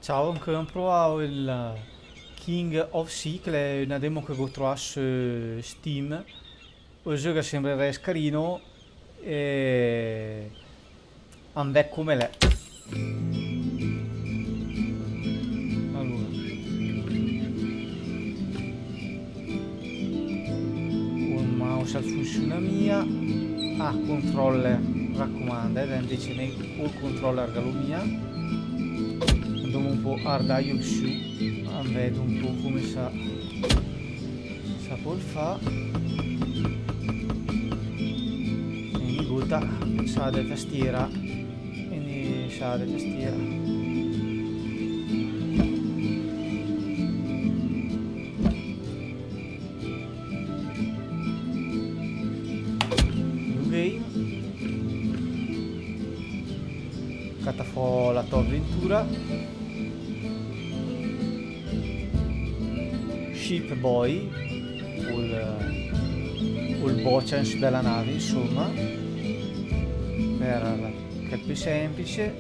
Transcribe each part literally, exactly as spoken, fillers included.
Ciao, ancö provà el King of Sea, che l'è una demo che gh'ó trovà sö Steam. El zögh sembrerès carino e an vèd come l'è. Alura. Ol mouse al funsiuna mia. Ah, controller, racomanda, eh, invece né ol controller ghe l'ó mia. Andóm un pó a ardà i opsiù, a vèd un pó come sa, sa pöl fà. E ogni ólta sa de tastiera. Quindi sa de tastiera. New game. Cata fò la tò avventura. Ship Boy, ol, ol bòcia sö de la nave, insoma, per chèl piö semplice,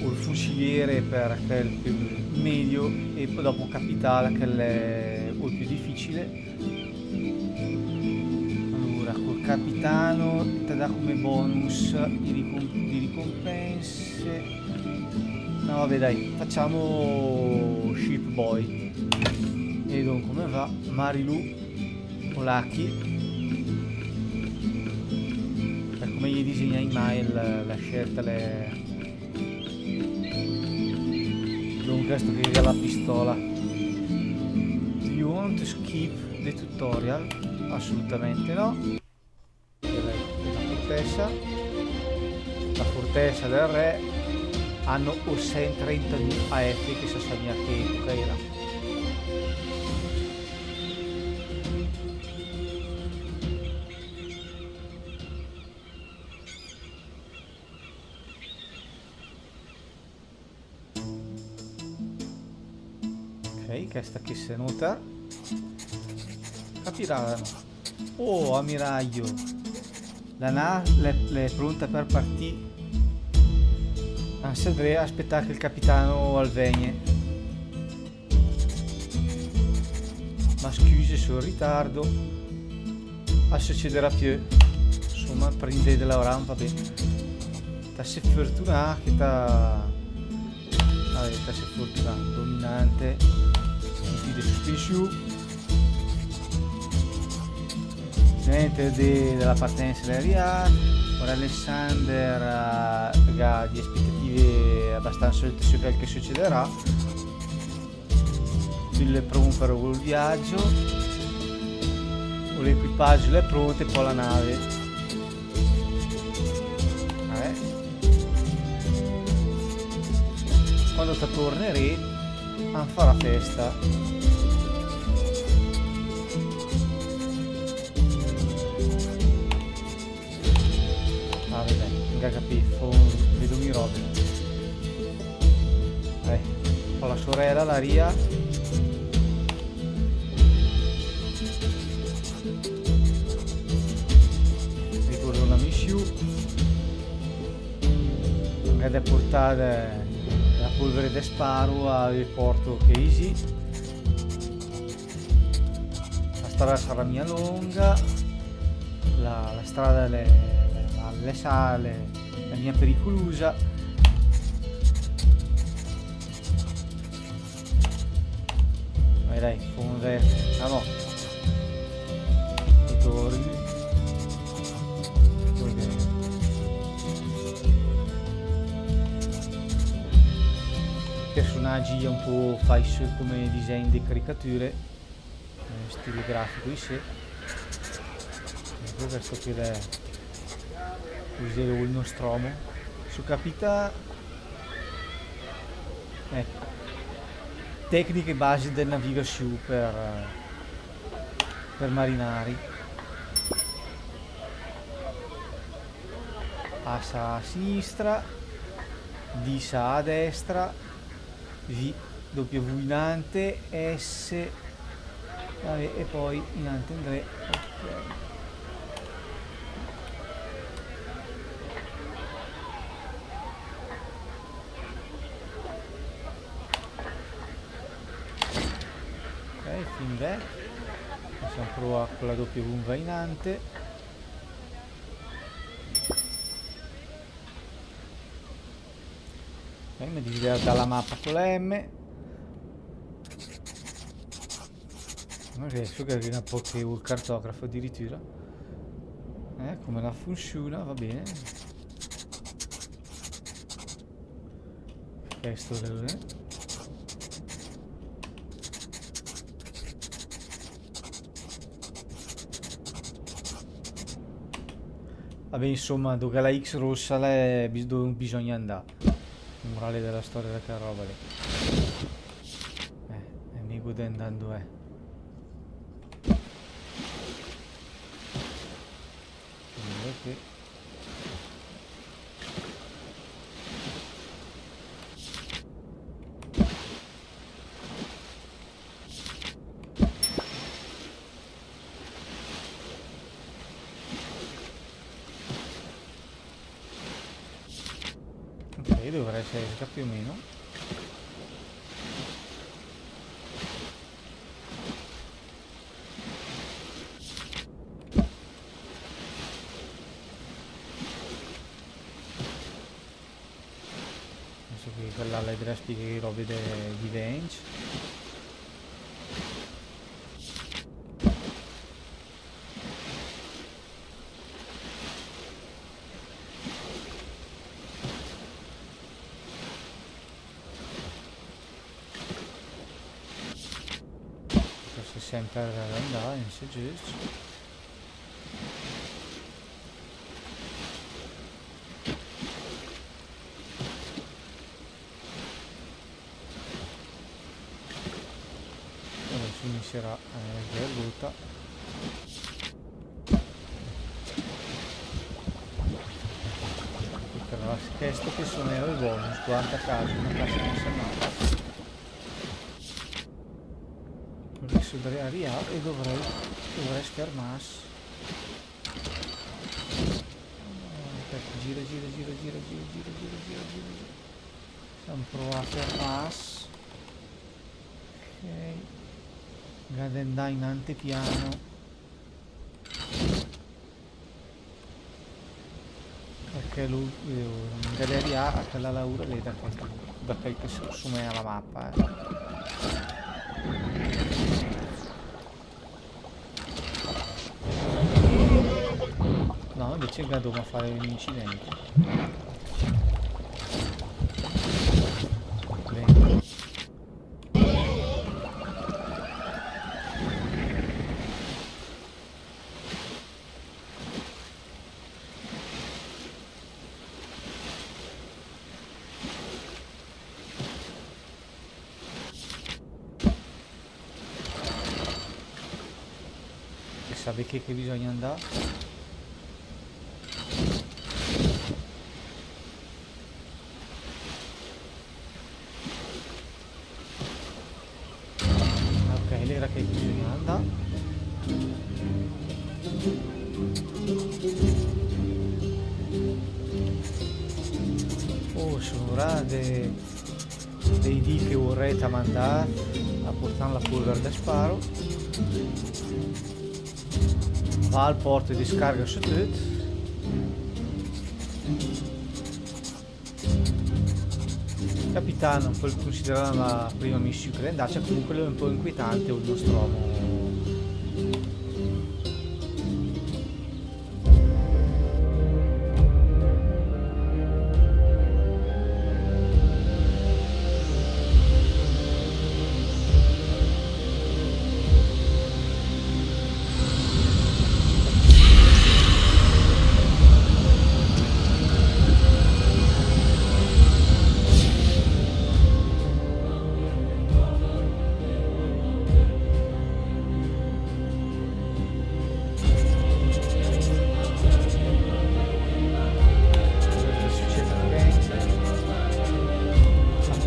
ol fuciliere per chèl piö medio, e pò dòpo capità, chèl ol piö difficile. Alura, col capitano te dà come bonus di ricom-, di ricompense. No, vabbè, dai, facciamo Ship Boy. E dunque, come va? Marilu o Lucky. Per come i disegna i mail, la scelta le Dunque, sto che gh'è la pistola. Do you want to skip the tutorial? Assolutamente no. Direi che la fortessa, la fortessa del re, anno o sent trentadù A F, che sa sa mia che epoca era. Ok, questa che se nota. Capirà. Oh, ammiraglio. La nà l'è, l'è pronta per partì. An s'è dré a aspetà che il capitano al vègne. Ma scüse sul ritardo. A succederà piö. Insoma, prima de laurà, va ben. Ta sé fortunà che ta... Vabbè, ta sé fortunà. Dominante. Punti de suspensiù. Niente de, de la partensa de rià. Ora Alexander, eh, gh'à di aspetative abastansa alte su quel che succederà. L'è pront per ol viaggio, l'equipagio l'è pront, e pò la nave. Eh? Quando ta torneré, an farà festa. Ah, vabbè, gh'à capì, fò, vedo mi robe. Eh, con la sorella, la Ria. Ricordo una missione. Gh'à de portà la polvere de sparo al porto che isi. La strada sarà mia longa, la, la strada l'è, l'è, l'è sa, l'è, l'è mia periculusa. Vai, dai, come... Ah, no. Ritorni. Personaggi un pò fai sö come disegn de caricature. Eh, stile grafico isé. Eco, questo che l'è, cusì, ol nostr'omo. Su capita, eco. Tecniche base de navigassiù per, per marinari. Passa a sinistra, disa a destra, V, W inante, S, vabbè, e pò inante indré. Ok. Beh, possiamo provare con la doppia bomba in ante. Eh, mi dice dalla mappa con la M. Non riesco a capire un po' che un cartografo addirittura. Eh, come la funziona, va bene. Questo è. Vabbè, insomma, dove la X rossa l'è, bis-, dove bisogna andare. Morale della storia di quella roba lì. Eh, e mi andando è. Allora che Ok, dovrà essere più o meno. Adesso che quella le deve spiegare le robe de, di Venge. Questo è sempre andare, non so, giusto. Adesso inizierà, eh, la ruota. Però questo che sono io il bonus, guarda caso, una cassa non si è male. Adesso dovrei arrivare e dovrei, dovrei fermarsi. Aspetta, gira, gira, gira. Sempre prova a fermarsi. Ok. Gh'ha de andà in antepiano. Perché lui, eh, in galleria ha quella laura lì da qualche, da qualche su-, su me alla mappa, eh. No, invece che dobbiamo fare un incidente. Bene. E sa che, che bisogna andare? Ok, l'era che bisogna andare. Oh, sono grande. Dei dì che vorrei tramandà a portare la polvere da sparo. Va al porto e discarga su tutto. Capitano, pol considerà la prima missione che l'è andata, comunque l'è un po' inquietante il nostro omo.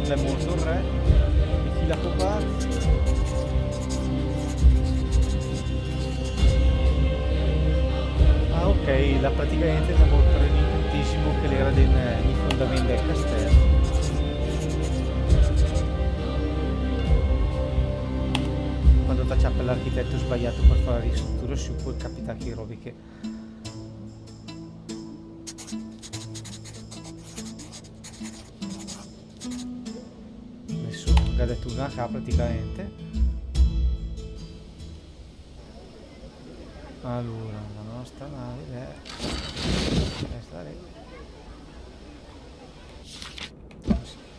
L'è mort ol re. E chi l'ha copàt? Ah, ok, l'ha praticamente l'è mort per l'incantesimo che l'era den, eh, i fondament del castèl. Quando t'acciappa l'architetto sbagliato per fare la ristruttura, su, poi capita che robe che nessuno, che ha detto una H praticamente. Allora, la nostra nave è questa lì.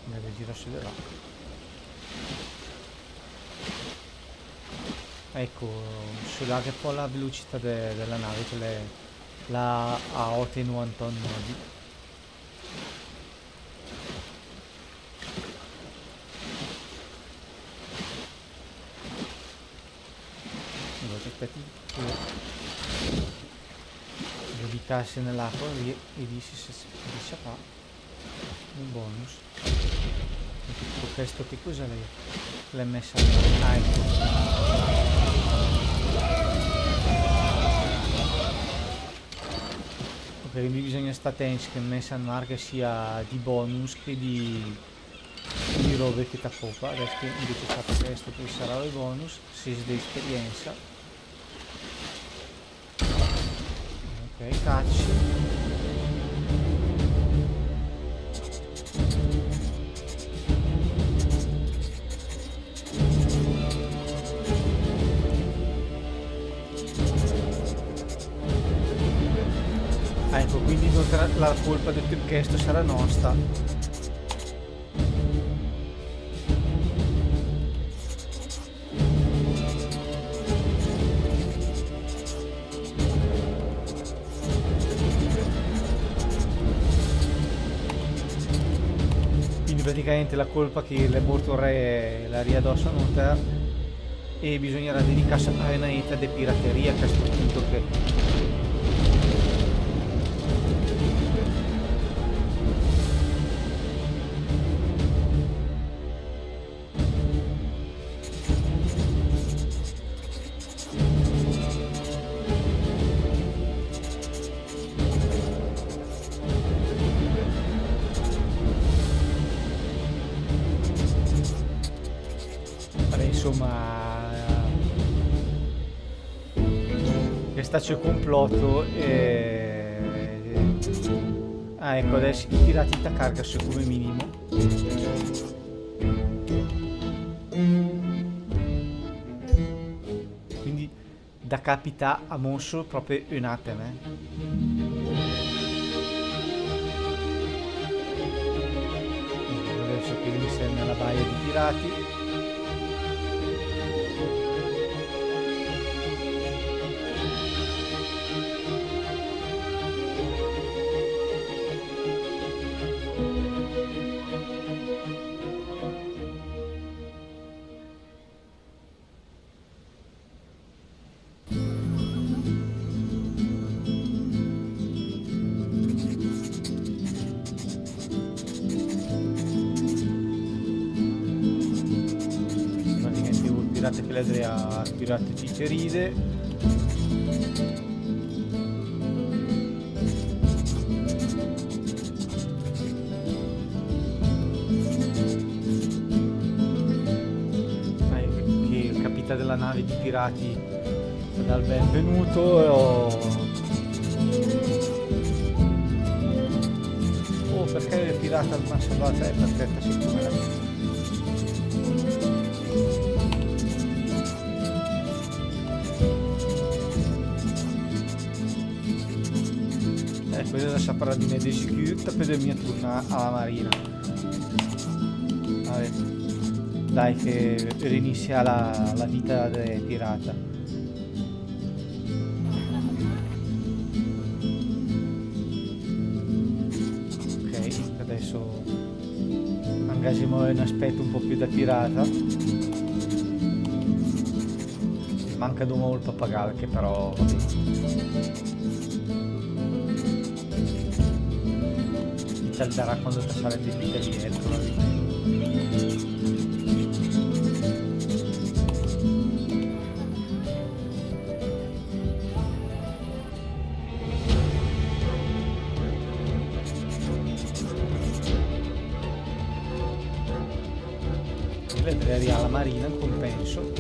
Deve girare su di là. Ecco, su là che pò la velocità de, de la nave, che l'è la A otto novantotto. Allora, aspetta. Buttarsi nell'acqua e, e dici se, se, dice qua. Un bonus. Ecco, questo che cos'è lei? L'è messa. Ah, ecco. Ok, quindi bisogna stà attenti che messa in marca sia di bonus che di, di robe che t'accopa. Adesso che invece sa che questo poi sarà il bonus, se de esperienza. Ok, taci. Ah, ecco, quindi no, la colpa de tüt chesto sarà nosta. Quindi praticamente la colpa che l'è morto 'l re la rìa adosso a nota e bisognerà dedicarsi a una vita de pirateria a questo punto che Vabbè, insomma, che sta sul complotto, eh, ah, ecco, adesso i pirati ta carga su come minimo. Quindi da capità a mosso proprio un attimo, eh. Adesso che inizia nella baia di pirati. Praticamente un pirata che l'è dré a pirata ti te ride. Dai, che capita della nave di pirati dal benvenuto. Oh, oh, perché il pirata mi ha salvato? Eh, perché siccome la Eh, questa la saprà di me de sicür, pö de mia turnà a la marina. Vabbè. Dai, che riinizia la, la vita de pirata. Ok, adesso anche se mo è un aspetto un po' più da pirata. Manca domò il pappagallo, che però, vabbè. Ti salterà quando ti sarà dentro il vento, vabbè. Vedremo a la marina in compenso.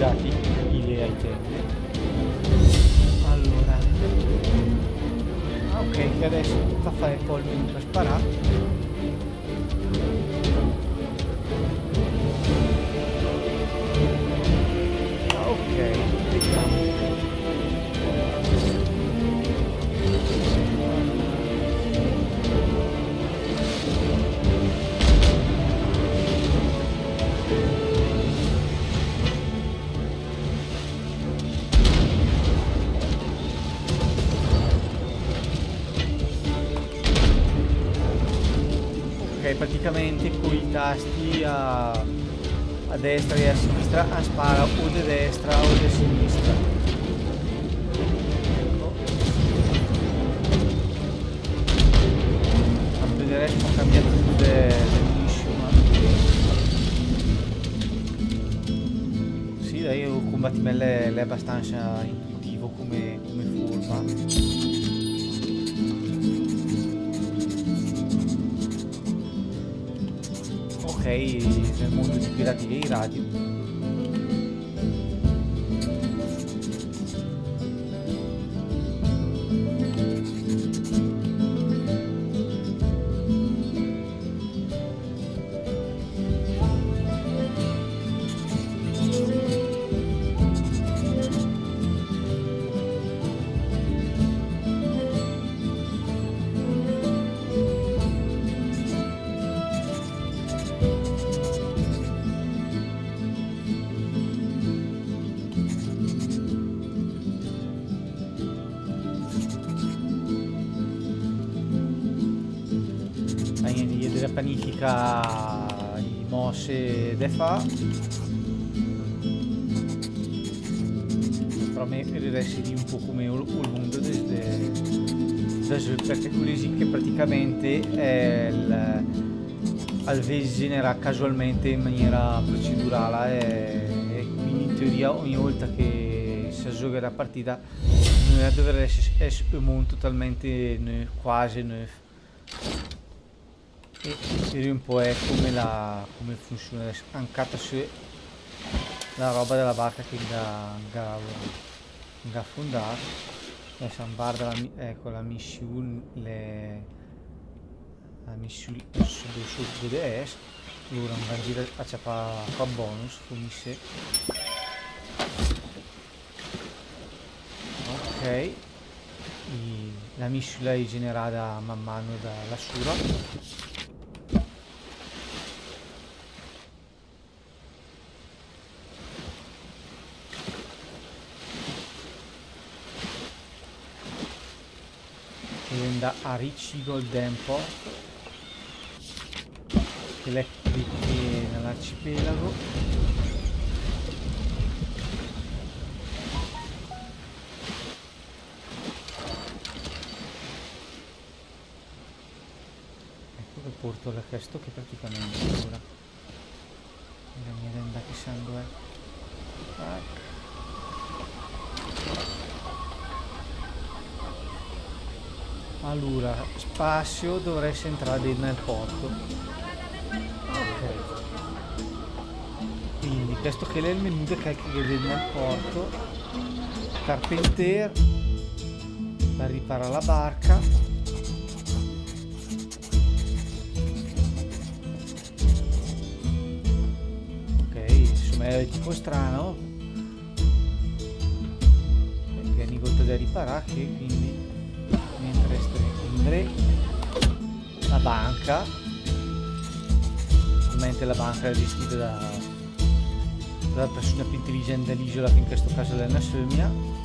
Dati, i le ai tende. Allora. Ah, ok, che adess sta fà ol menù per sparà. Ah, ok, vediamo. Ok, praticamente coi tasti a, a destra e a sinistra, a spara o de destra o de sinistra. Tanto del resto ho cambiato più de, de mission, ma sì, dai, el combattimento l'è, l'è abbastanza intuitivo come, come forma. Ok, nel mondo di pirati dei radio. Ai, niente, i è de la pianifica i mosse de fà. Però me, me resta un po' come ol, ol mondo de, de, de, perché quel lì sì che praticamente è il, al vess generà casualmente in maniera procedurale, e, e quindi in teoria ogni volta che si gioca la partita, noi dovremmo essere, essere un mondo totalmente nö-, quasi növ. E, e un po' è come la, come funziona adesso. Ancata su la roba de la barca che ga, ga, ga afondà. Adesso varda la mi-, ecco, la missione, le, la missione su, su, su de est. Allora, un giro a ciapà qua bonus, come se. Ok. I, la miscela è generata man mano da la sura. E 'ndà a riciclà 'l dèmport, che l'è qui, qui nell'arcipelago. Ecco che porto la, questo che praticamente ora. Mira, mira, 'ndà che sangue. Tac. Allora, spazio, dovresse entrare nel porto. Ok. Quindi, questo che l'è il menù de che, che vede nel porto. Carpenter, per riparare la barca. Ok, insomma, è tipo strano. Perché ogni volta da riparare che, quindi, mentre sta in la banca, ovviamente la banca è gestita da, dalla persona più intelligente dell'isola, che in questo caso è la Nasumia.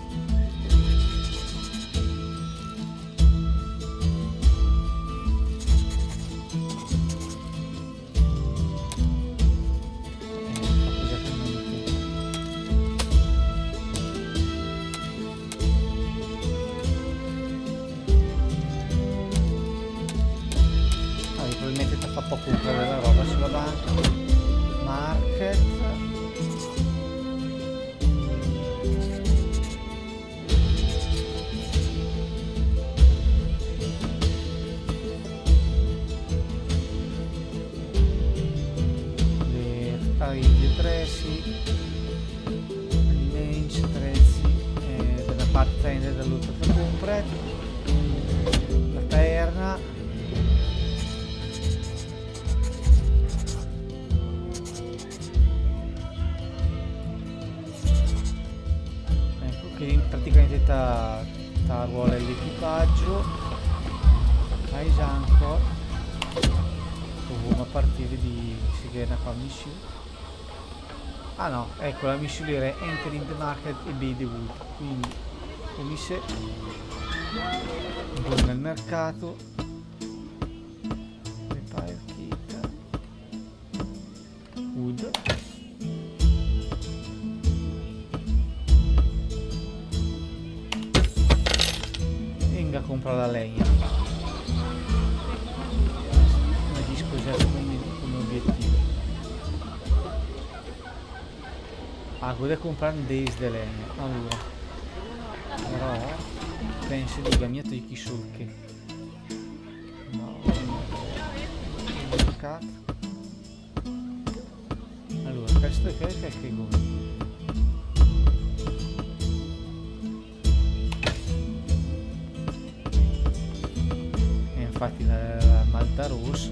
Ah, probabilmente t'ha fa poco entrare la roba sulla banca. Market. Le, ah, i tre, sì. Atrezzi, eh, da una part tende, da l'otra te compret la taerna. Ecco, che praticamente ta, ta ruola l'equipaggio, ai già ancora. Proviamo a partire di, se gh'è una qua missione. Ah no, ecco, la missione era Enter in the market e buy the wood. Quindi, come se, nel mercato, repair kit, wood. E inga a comprà la legna. Come disco già come, come obiettivo. Ah, gh'ó de comprà des de legna. Alura. Però, penso de gh'à mia töcc i solcc. No. Mercat. Alura, questo è quel che, che go. E infatti la, la malta rossa.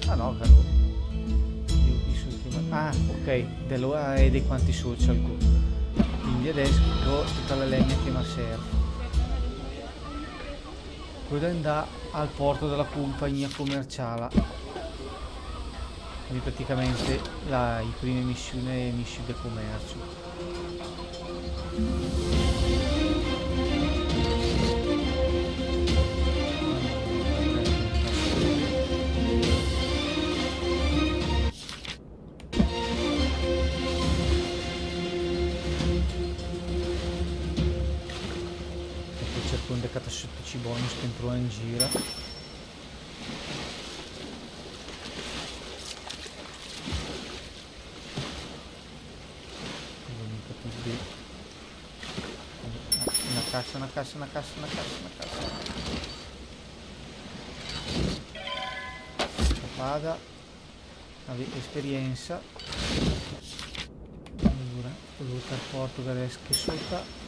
Ah no, però. Io qui sul primo. Ah, ok. De alura è de quanti social go. Quindi adesso go tutta la legna che mi serve. Gh'ó de andà al porto de la compagnia commerciale. Quindi praticamente la, i prime missioni è missioni de commercio. E pò cerco de catà sö töcc i bonus che 'm troa in giro. Una cassa, una cassa, una cassa, una cassa, una cassa. Scapada. Avì esperienza. Alura, l'oter porto che adess che sota.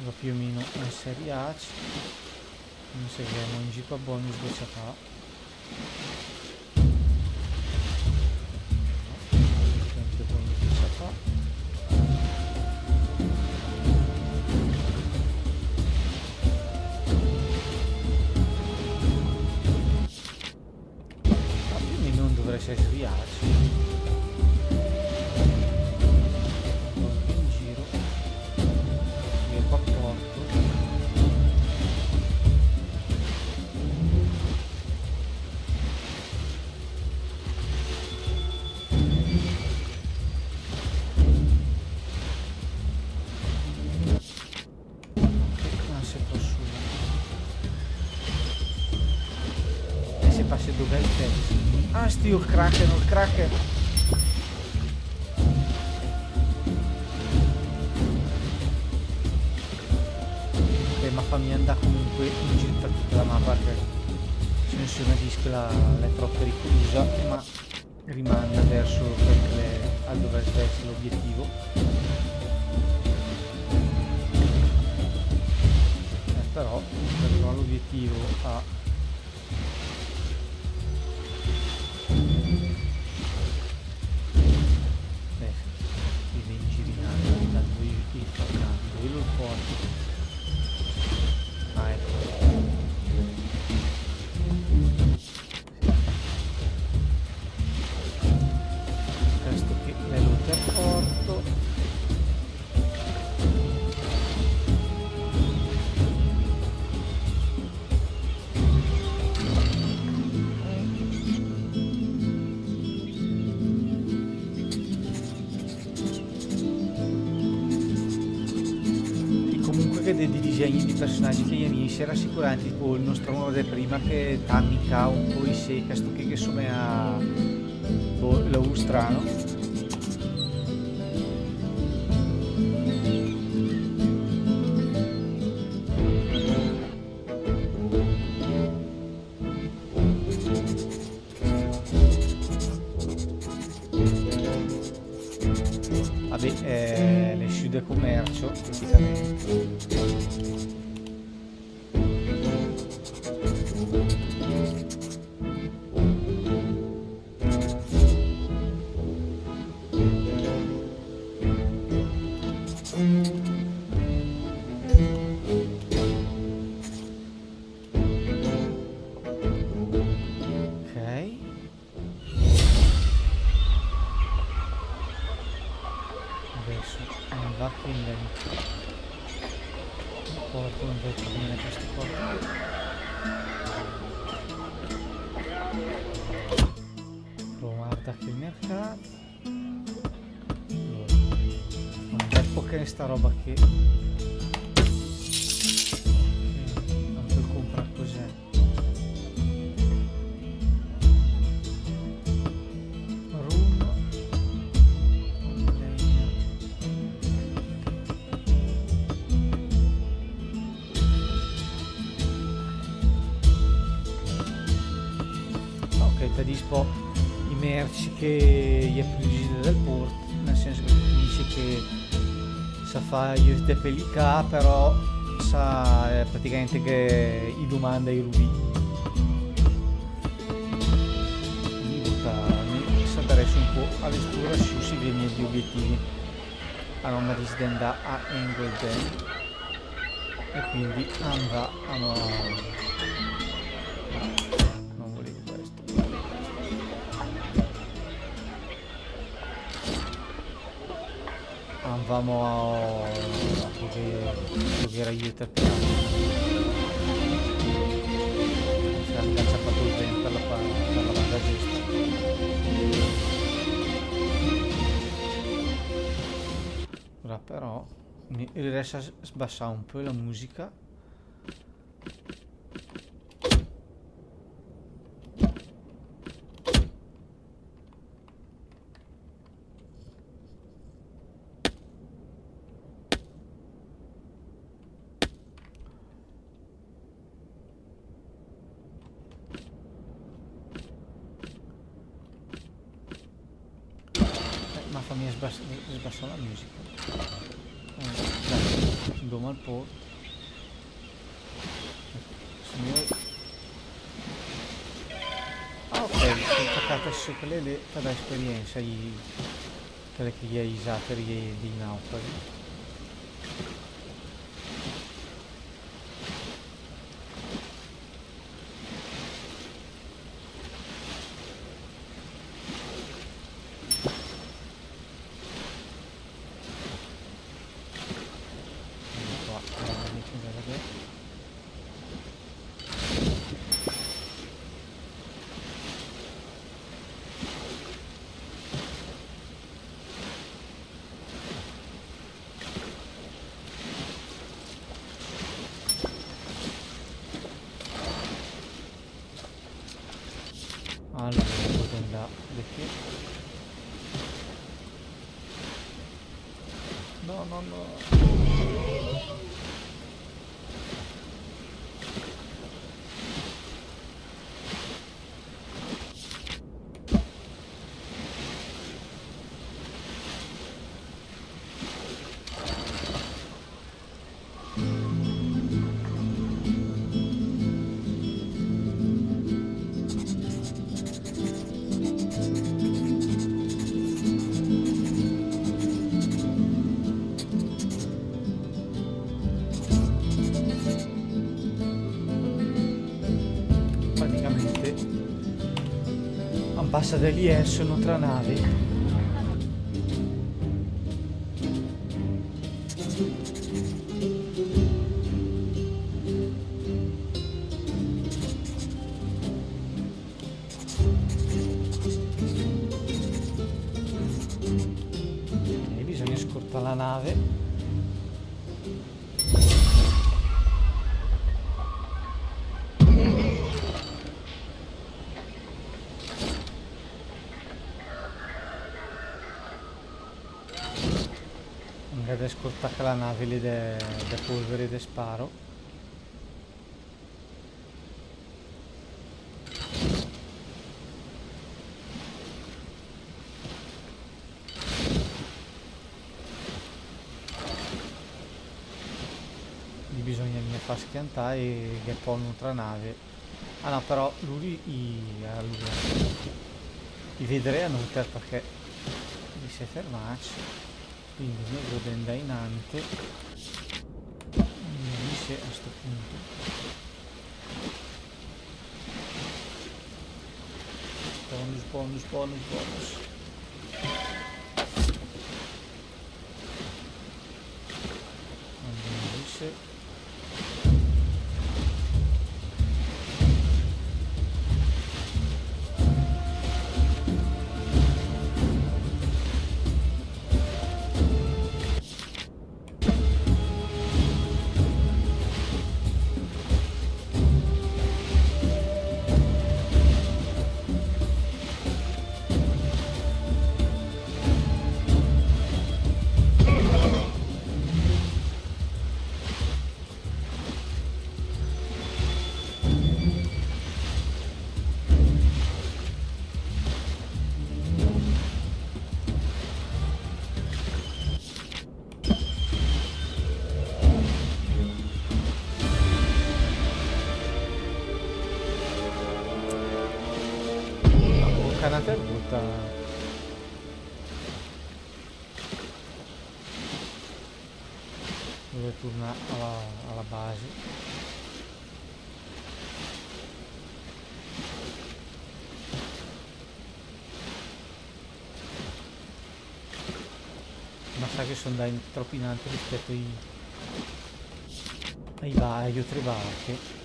Va più o meno a seriaci. Non seguiamo in giro bonus de ciapà. Sempre bonus de ciapà. Ma più o meno non dovrei essere sviarsi. In giro. E qua porto. Ah, se passo. E se passe dove il pezzo? Ah, sti, ol Kraken, ol Kraken. Beh, ma fa mia andà comunque in giro per tutta la mappa, perché se no si disco la, l'è troppo pericolosa, ma rimanda verso quel che al dovresse essere l'obiettivo. Eh, però, però l'obiettivo a... Eh, i vengiri in alto, intanto io, io sto andando, io lo porto. Ah, ecco. Questo qui l'è l'oter porto. E comunque che dei disegni di personaggi che i amici era sicuramente tipo il nostro uno de prima che t'amica un po' i se, questo qui che somea, boh, lo strano. Vabbè, eh, l'è sciù de commercio, praticamente. Ok. Adess, eh, va qui in dentro. Porta, non vedo bene questo qua. Guarda che mercato. Allora, un bel po' che sta roba qui. Ok, non puoi comprare cos'è. Rum. Ok, te dis po i mercc che i è piö visibili del port, nel senso che te dis che sa fa i öcc de pelicà, però sa, eh, praticamente che i domanda i rubì. Quindi, vota, mi sa daress un po' a l'esplorazione, se vien i obiettivi. Allora, mi dis de andà a Engelden. E quindi andà a no-, no, non volevo questo, volevo questo. Andammo a, a pruvé-, a pruvé a aiütà. S'è che gh'ha ciapàt ol vent per la pa-, per la banda giusta. Ora però mi riesco a s-, sbassà un po' la musica. Eh, ma fammi sbas-, sbassà la musica. Eh, dai, andammo al port. Signor. Ah, ok, son tacàt sö chèle lé, per la esperiensa, i, chèle che i è i sateri, i, i naufraghi. Eco qua, ora mi ci vedo. Allora, pödì andà de chì. No, no, no. Praticamente am passa de lé sö n'ótra nave. E bisogna scortà la nave. Gh'à de scortà chèla nave lé de, de polvere de sparo. Schiantà e gh'è pò n'ótra nave. Ah no, però lur i, i, alura, i vedrìa nóter perché i s'è fermàcc. Quindi mé gh'ó de 'ndà inàcc. Quindi a sto punto. Bonus, bonus, bonus, bonus. Allora, dice. Canata brutta. Voglio tornare alla, alla base. Ma sa che so 'ndacc tròp inàcc rispèt ai, ai ba-, ai ótre barche.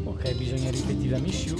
Ok, bisogna ripetì la missiù.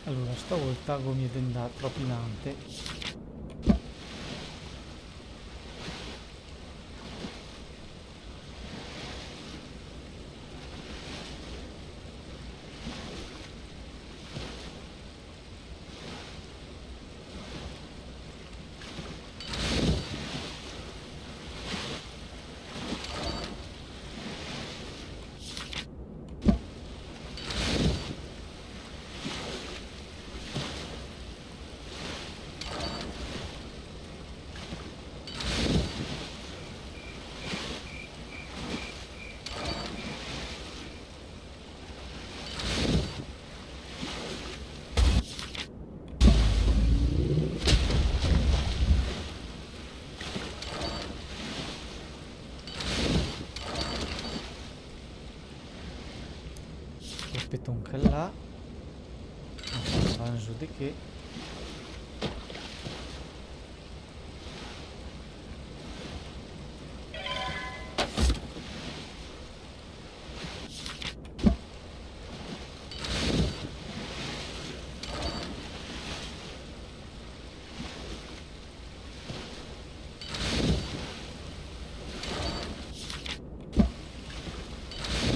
Alura, stavólta gh'ó mia de 'ndà tròp inàcc. Aspèta ü ché là. Avanzo de ché.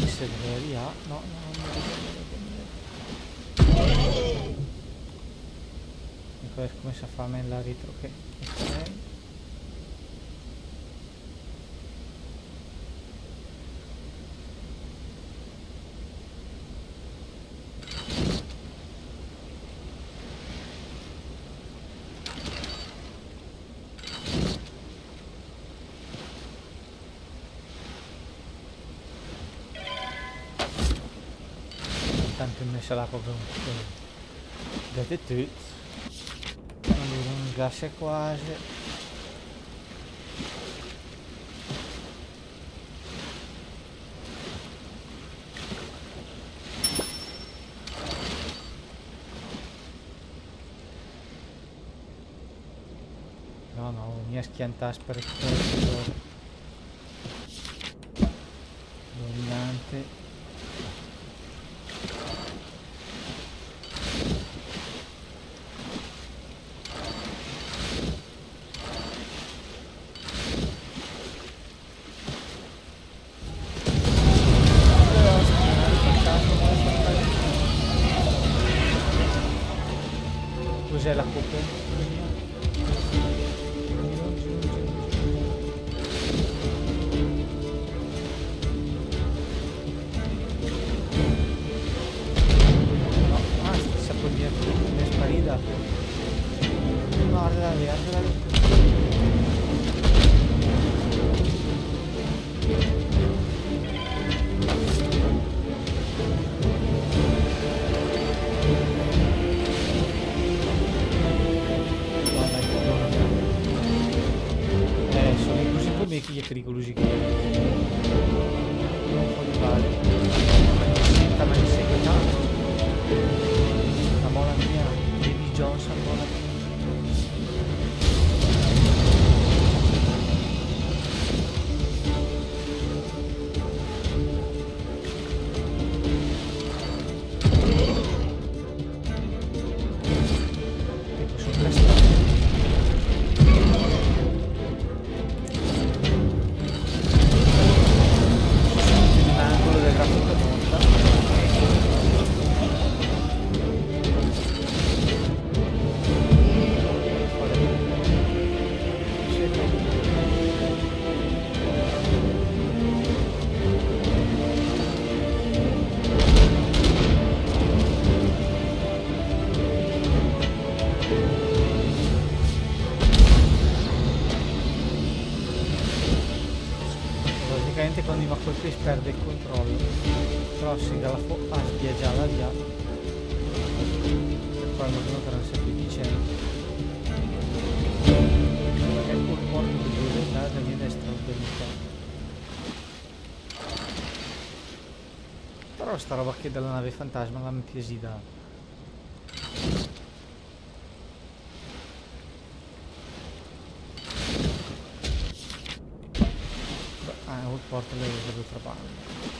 Mise de rià. No, no, no, no. Ecco, scumensa a fà mé 'ndà dréta ché. Ok. Sarà proprio un, un gatto e tutto. Allora, un gas è quasi. No, no, mi ha schiantato per questo. Dominante. Cos'è la copa? No, ah, sta saponina che è sparita. Guardala lì, guardala lì. Eh, sono così come chi è pericolosi che non fa male. Sta mai seguitando. La mola mia, Davy Jones, la mola mia. L'angolo del grafico morta. Praticamente quando i m'à colpìt perde el control. Però se ga la fó a sviagà la via. E qua no, no, però non so più chi c'è. Ecco il porto di Giuseppe, che viene straordinario. Però sta roba che della nave fantasma la m'è piasida. Ah, el porto l'è da l'otra banda.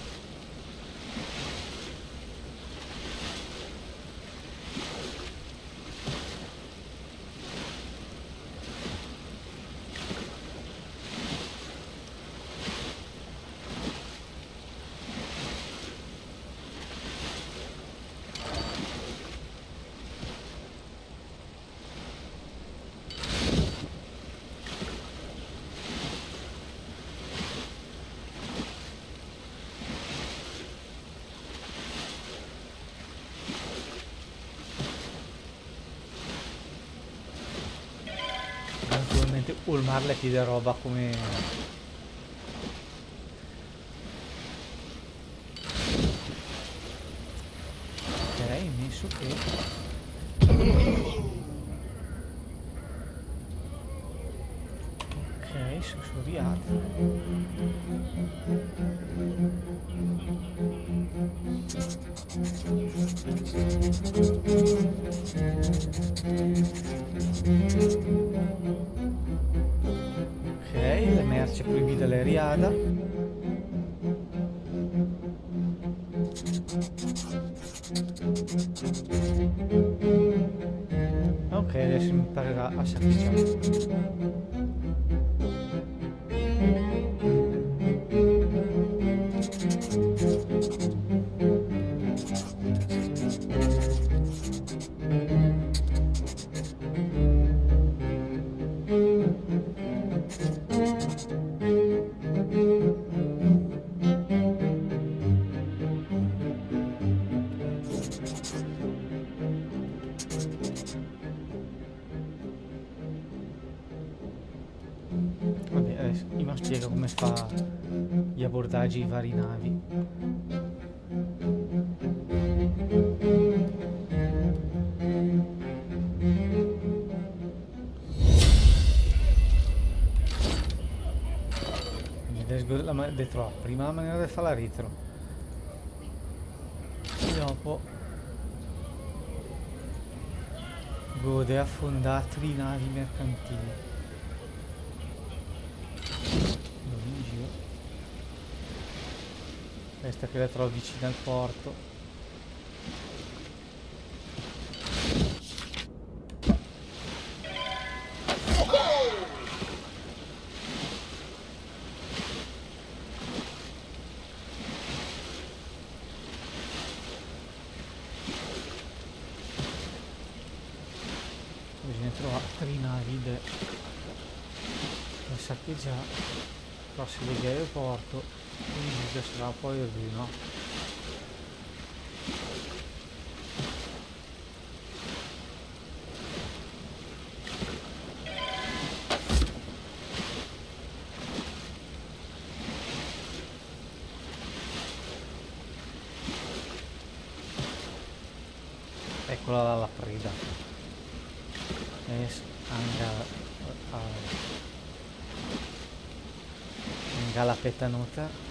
Naturalmente ol mar l'è pié de roba come Ok, messo che. Ok, so', so' riàt. Ok, la merce proibida l'è riàda. Ok, adess imparerà a saccheggià. Vabbè, adess i ma spiega come fa gli abordaggi i vari navi. Sgor-, la ma-, de trò. Prima la manera de fà la retro. E dopo gó de afondà tri navi mercantili. Dove in giro? Questa che la trovo vicino al porto. Bisogna trovà tri navi de, de sacheggià, però se lì gh'è l'aeroporto, quindi ci sarà poi il, no? Eccola là, la preda. Es-, anga-, a-, anga la petanota.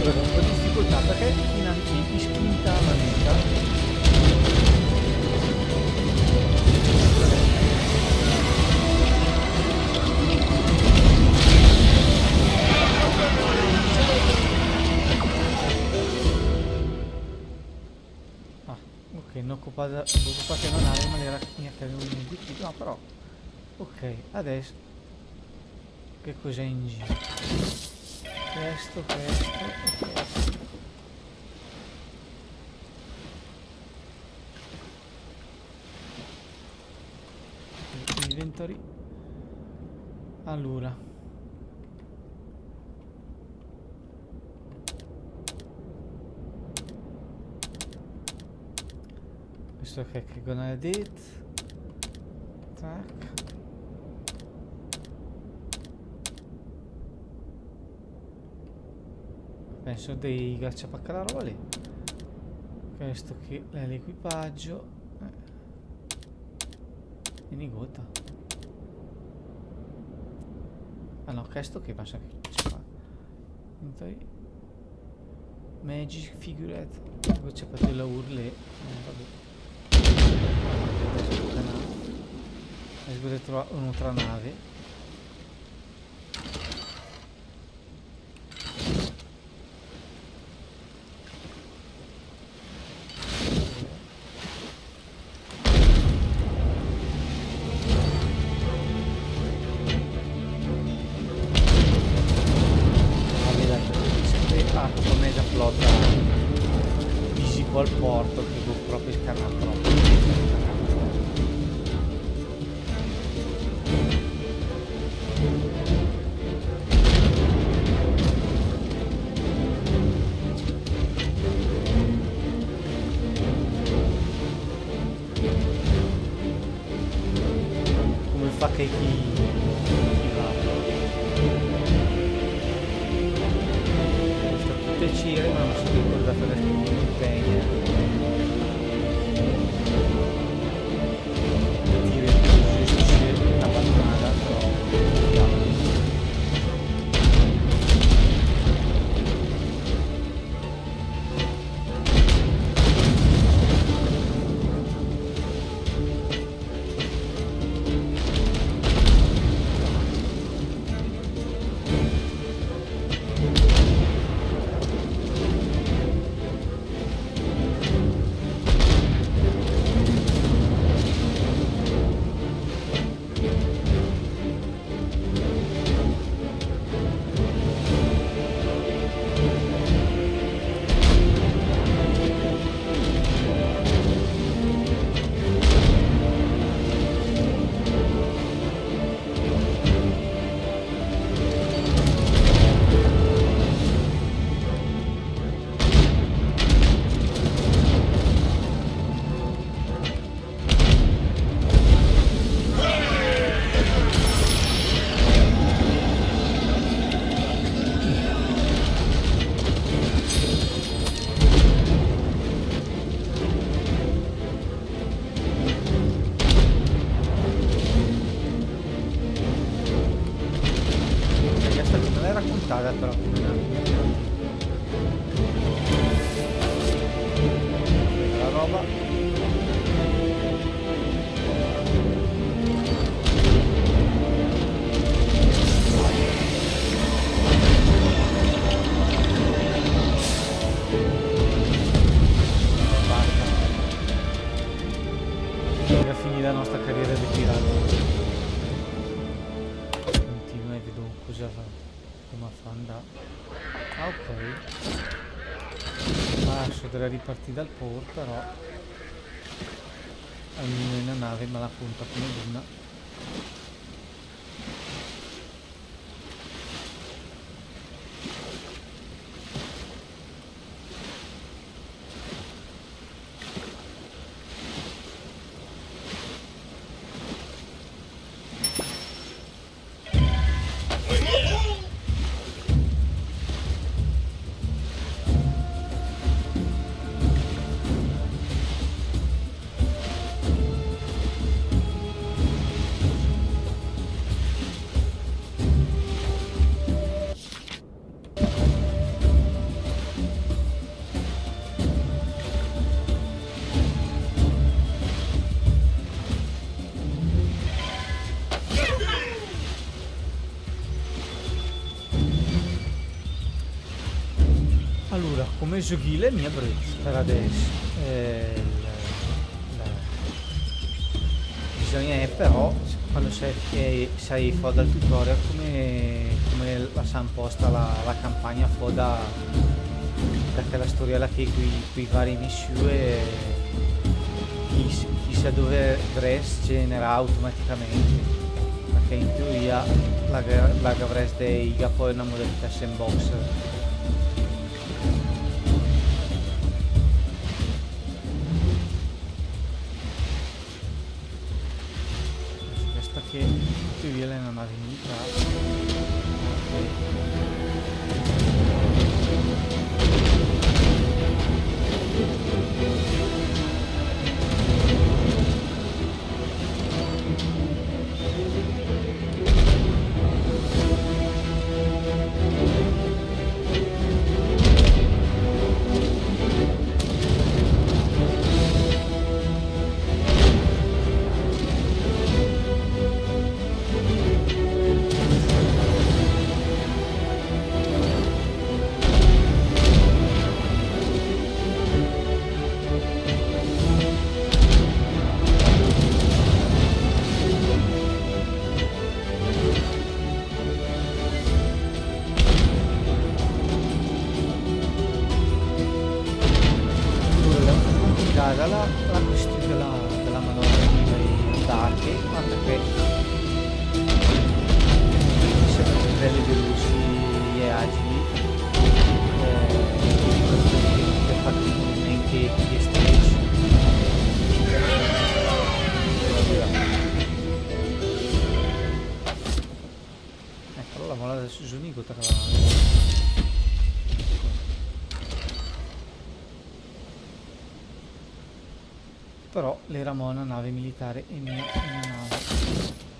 Ora, con un po' di difficoltà, perché finanche iscritto alla vita. Ah, ok, no ocupà, no ocupà una nave, ma l'era mia che avevo dimenticato. No, però. Ok, adesso che cos'è in giro? Questo, questo e questo. Inventory. Allora. Questo che, che gonna edit. Tac. Penso de gaccià per quella roba lì. Questo qui è l'equipaggio. Eh. E negota. Ah no, questo che penso che ci fa. Magic figurette. Poi c'è proprio la urle. Eh, vabbè. Adesso tocca una, adesso potete trovare un'altra nave. Vabbè, dai, sempre a mezza flotta. Visito al porto che devo proprio scanare troppo. Come fa che chi, chi va? Sta tutte cire, ma non so che cosa da fare, impegna. Tira giusto, sì, una battonata, però. No. Continua e vedo cosa fa, come fa andà. Ah, ok. Ah, so dré a ripartì dal port, però almeno öna nave me la conta come buna. Alura, come zögh l'è mia bröt per adess. Eh, la, la, bisogna, eh, però, quando se, eh, se i fa dal tutorial, come, come la s'amposta la, la campagna fò da, da chela storia là che coi, coi vari missiù, eh, chi s-, chi sa dove dress genera automaticamente. Perché in teoria la, la gavress de iga pò öna modalità sandbox. Questa che in teoria l'è öna nave militare. Alura, l'è complicada la, la questiun de la, de la madòna dei barchi, ma perché semo belli veloci e agili, eh, per far i movimenti piö streci. Ecco, allora, ma adesso sono io che... Però l'era mò öna nave militare e mia öna nave.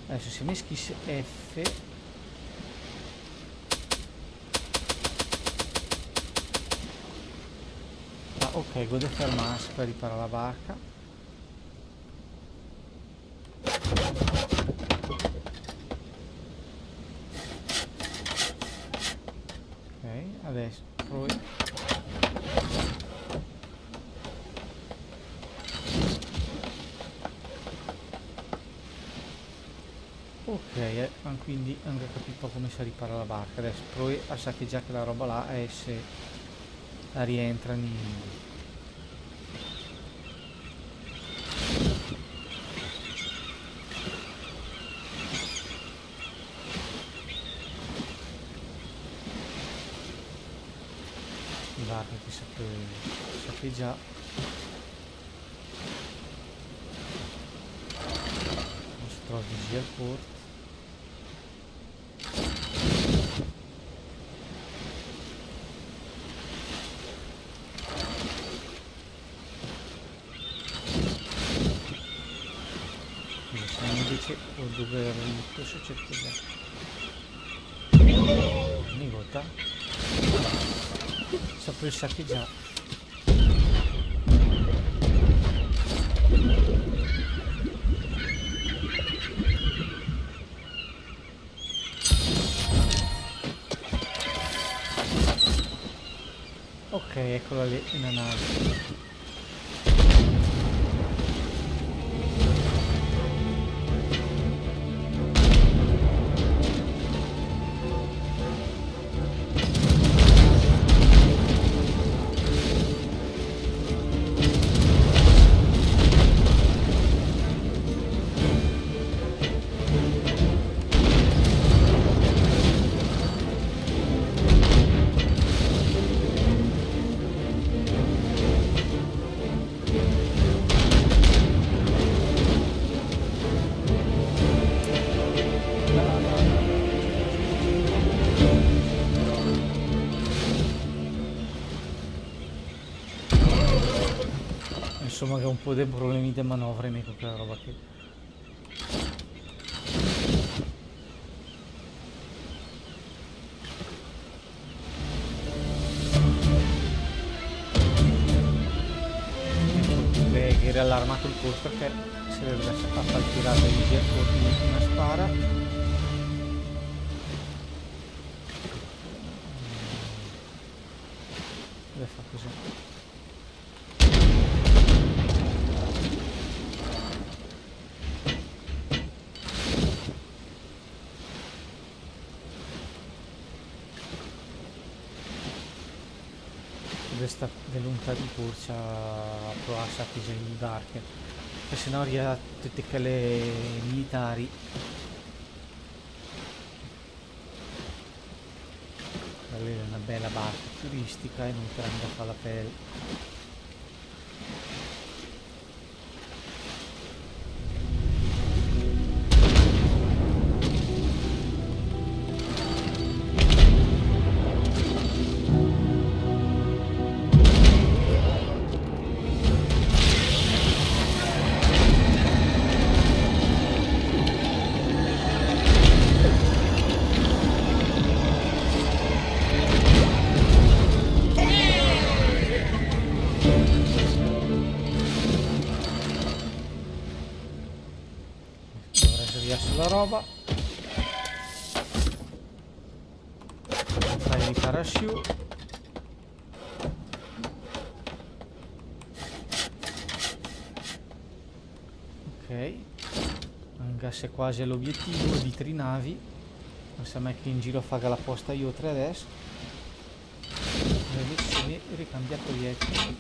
Adesso se me scriss F. Ah, ok, gh'ó de fermass per riparà la barca. Ok, adess pröe. Ok, eh, ma quindi anche capì pò come se ripara la barca. Adess pröe a sachegià chela roba là e se la rientra in I varda che se pöl sachegià. No se tröv vizì al port. Invece, o dove ero io? Cosa c'è qui? Ogni volta. Saprei sachegià. Ok, eccola lì, una nave. Ma che gh'è un pó de problemi de manovra, mé, co chèla roba chì. Beh, che era allarmà ol córs perché se l'era da fà tirà via, ol córs, una spara. Deve fà così. De stà de luntà di corsa, a provà a sà chi i barche, che se no rìa töte chèle militari. Quèla l'è una bèla barca turistica e nóter gh'emm de fà la pèl. Dovret svià la roba. Fà riparassiù. Ok. Anche se quasi l'obiettivo di tri navi. Ma se mèt in giro a fà la posta i óter adès. Invece se ne ricambia proiettili.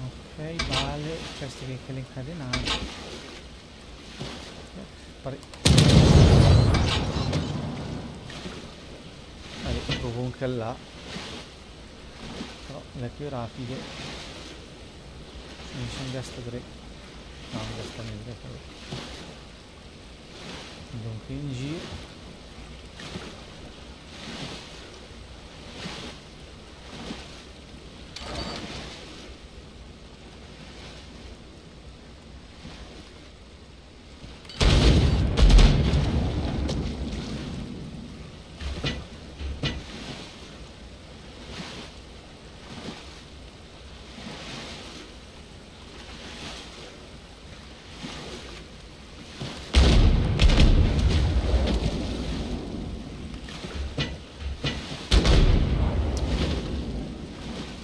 Ok, vale, queste che, che le incadenate. Pare. Vabbè, provo anche là. Però l'è più rapido. Mi son gastà tre. No, non gastà niente, però. Dunque in giro.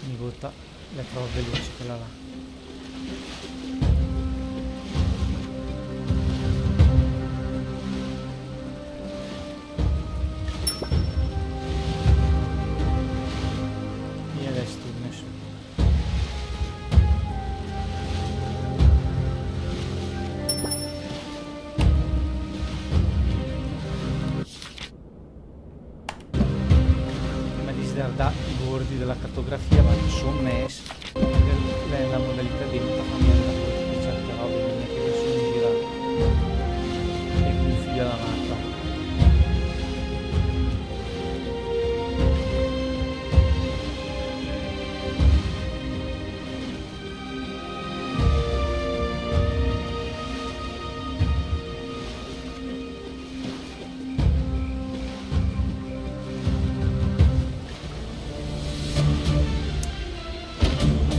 Ogni volta l'è troppo veloce quella là. E adesso torna su. Prima di sdardà i bordi de la cartografia, ma insomma, è, è la modalità di una famiglia, di certe robe, bisogna che nessuno gira e confia la mappa.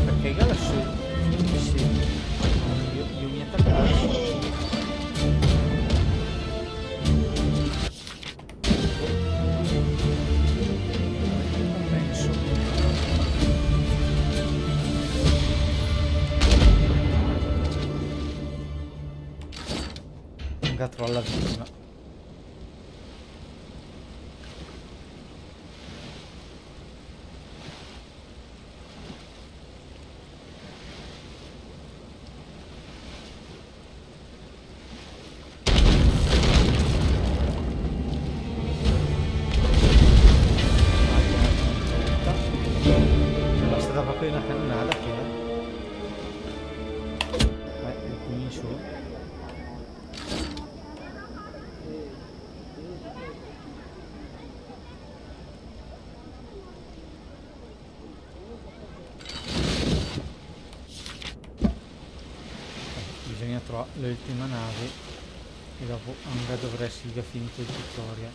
Perché gh'è là sö? Sì. Io, io mi attacco. Penso. Gh'à troà la vittima. È stata proprio una cannonada, che è. Eh, e quindi insomma. l'öltima nave e dopo anca dovrèss ìga finìt ol tutorial.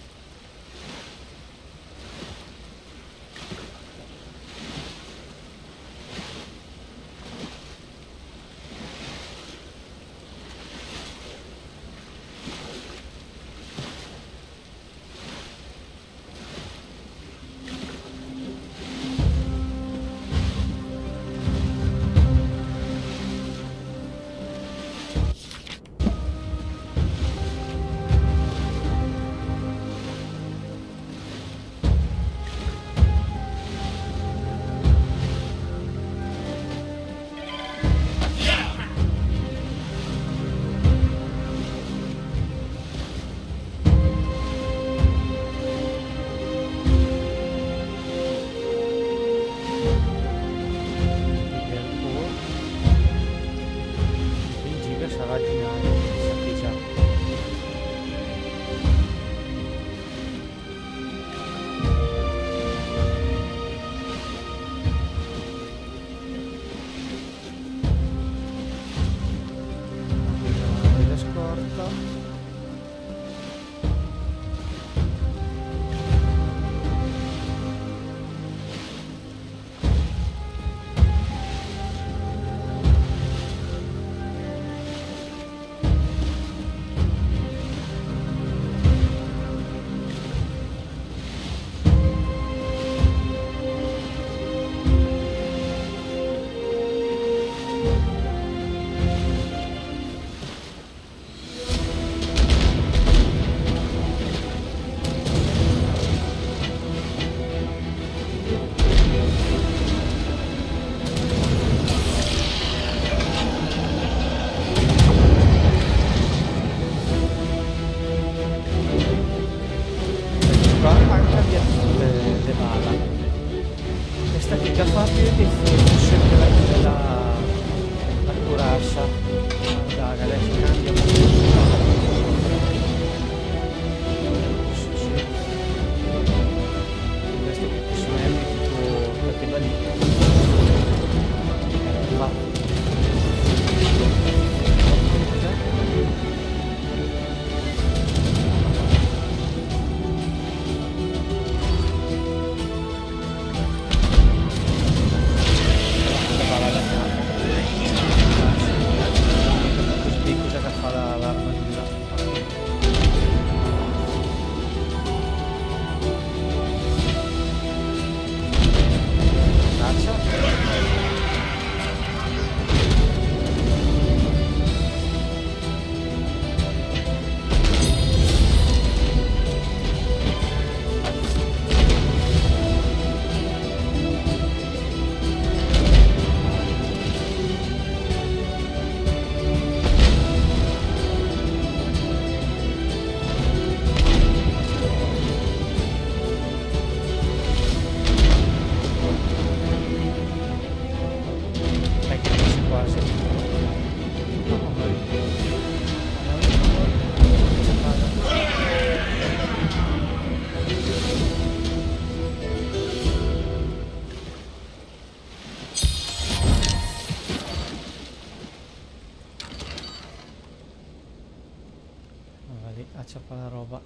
Qua anca via de, de bala. Questa qui che fa più di sempre la, la, la curassa. Guarda, adesso cambia. Sì, sì. Questo, questo è tipo, perché da lì. Ecco qua. Così, cosa che fa la, l'armatura? Caccia. Ecco, quasi. Magari acciappa la roba.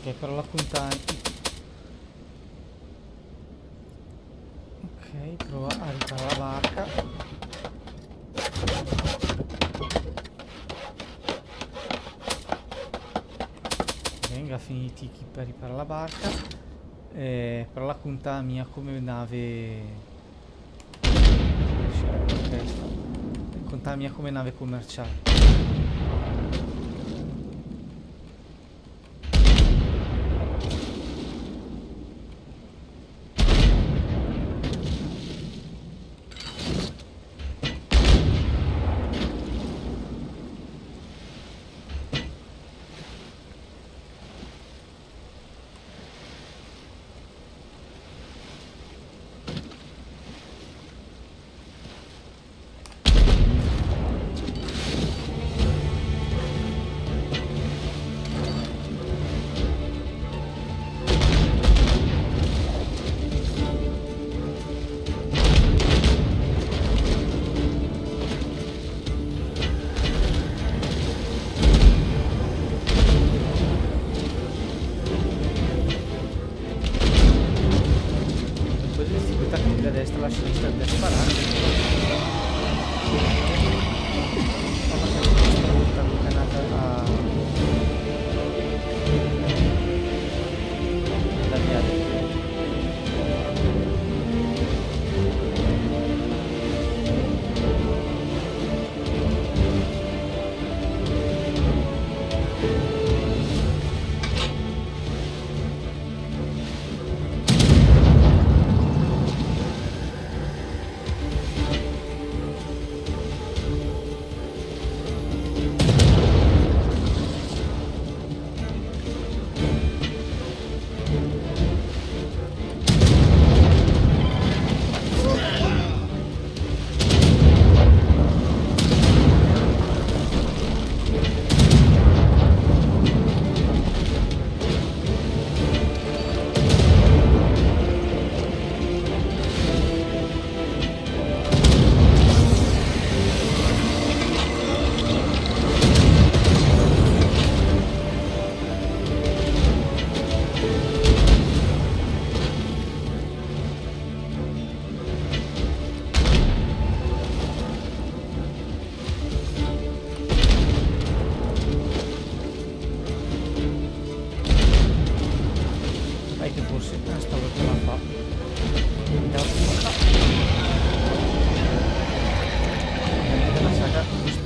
Ok, però la punta. Ok, prova a riparà la barca. Venga, finiti chi per riparà la barca. Eh, però la cunta mia come nave. Cunta mia come nave commerciale.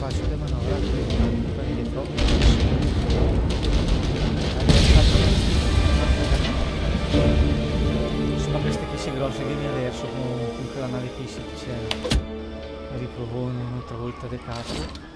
Faccio de manovra, quindi, per dietro. Insomma, queste qui sì grosse che mi adesso con, con quella nave qui sì che c'è. Riprovo un'altra volta de capo.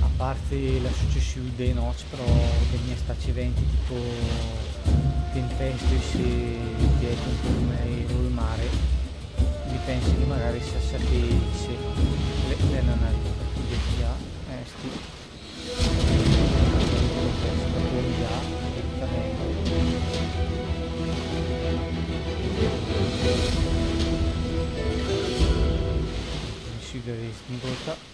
A parte la successiù de nòcc, però, che mi è stacc eventi tipo tempeste, se che è un po' come il mare, mi pensi che magari se, se, se le, le non arriva, quindi via, eh, sti. Sigari snigotta.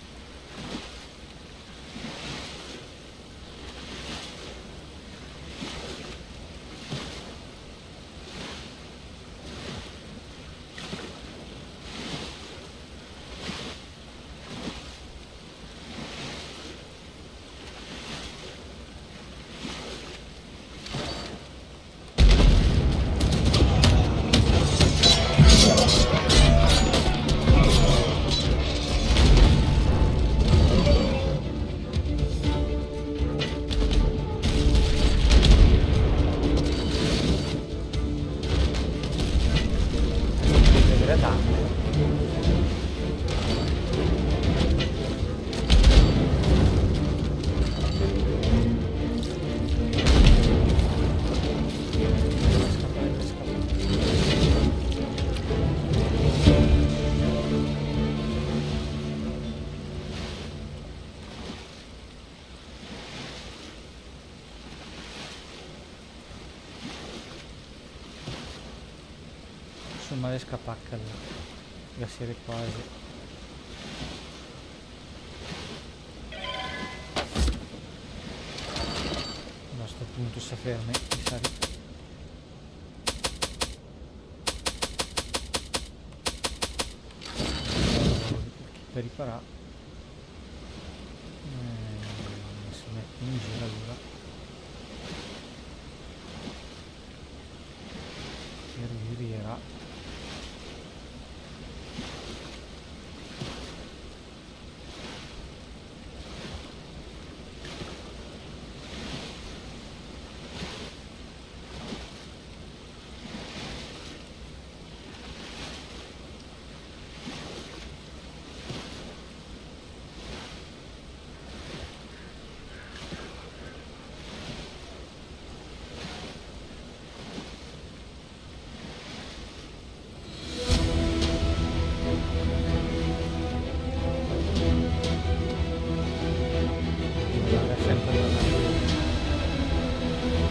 Insomma, l'è scapàt chèl là. Ga sére quase. A sto punto se ferma, mi sa. Per riparà. Eh, se mèt in gir alura. Per riparà.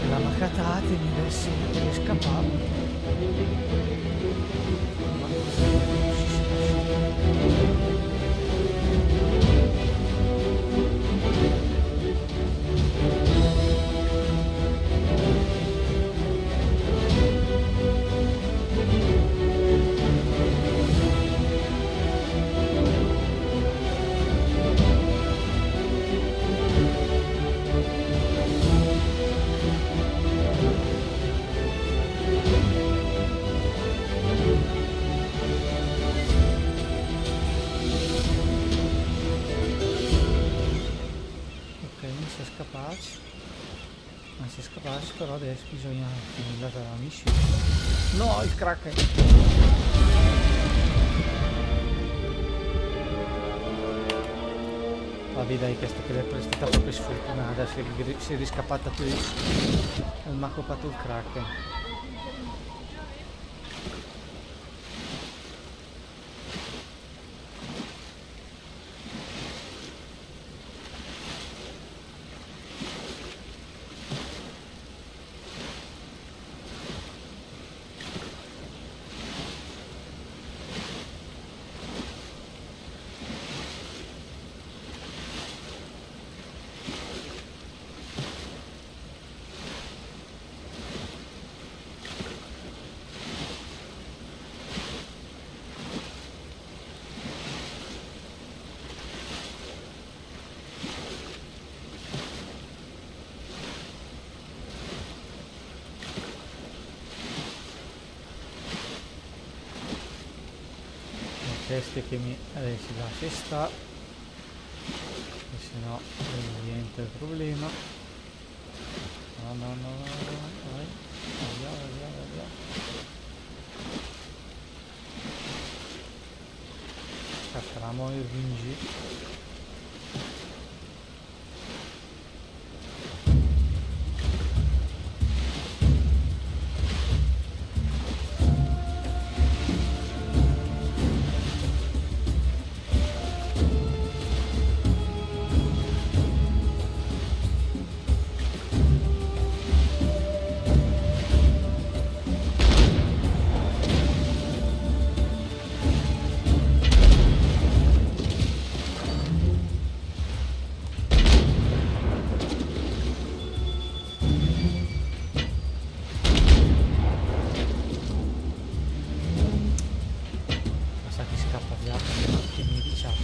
L'à catàt, mi dèss de scapà. Ok, mi s'è scapàt. Ma s'è scapàt, però adèss bisògna finìla la missiù. No, il Kraken! Vabbè, dai, chèsta che l'è stata pròpe sfortunada, se, se l'è scapàt pö, al m'à copàt il Kraken. Queste che mi, eh, si lascia sta, che se no diventa il problema. No, no, no, no, no. Vai, vai via, vai via, vai via. Cascarà mo il ringi. Ma sa che scapa via, che mi diciamo.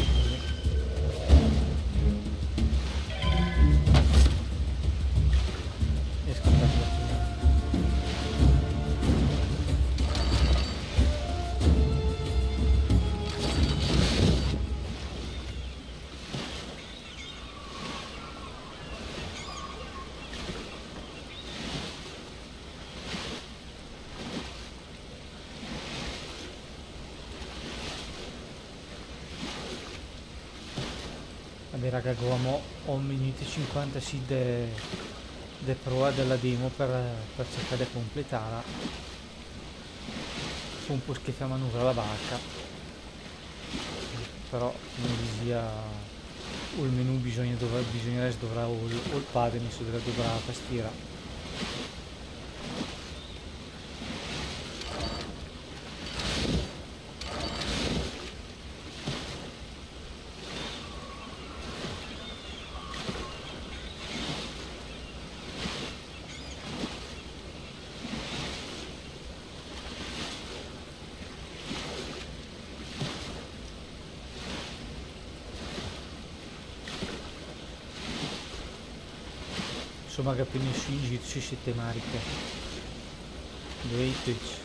E scapa via. Vabbè, raga, gh'avemo un minuto e cinquantasì de, de prova della demo per, per cercare de completarla. Fa un po' schifo a manuvrà la barca. Però, come dizia, ul menù bisogna dovra-, bisogna dovrà ul, ul pad, mi so dovrà la tastiera. Insomma, che appena sü in gir se sistema, che due i pezzi.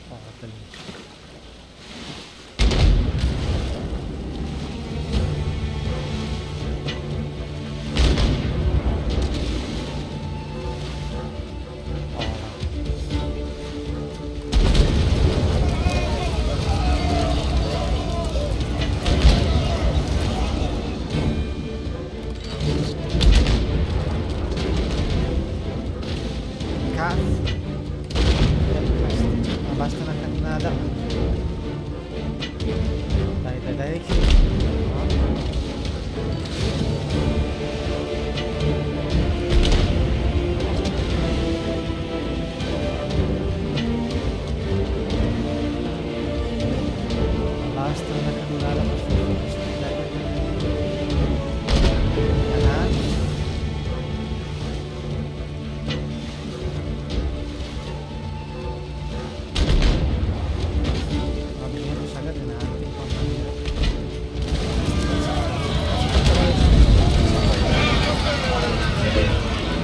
Guarda lì. Cazzo. Ma basta una cannonada. Dai, dai, dai, che... Basta una cannonada, per favore. Dai, dai, dai. Avanti. Ma bisogna che saga denanti, mamma mia.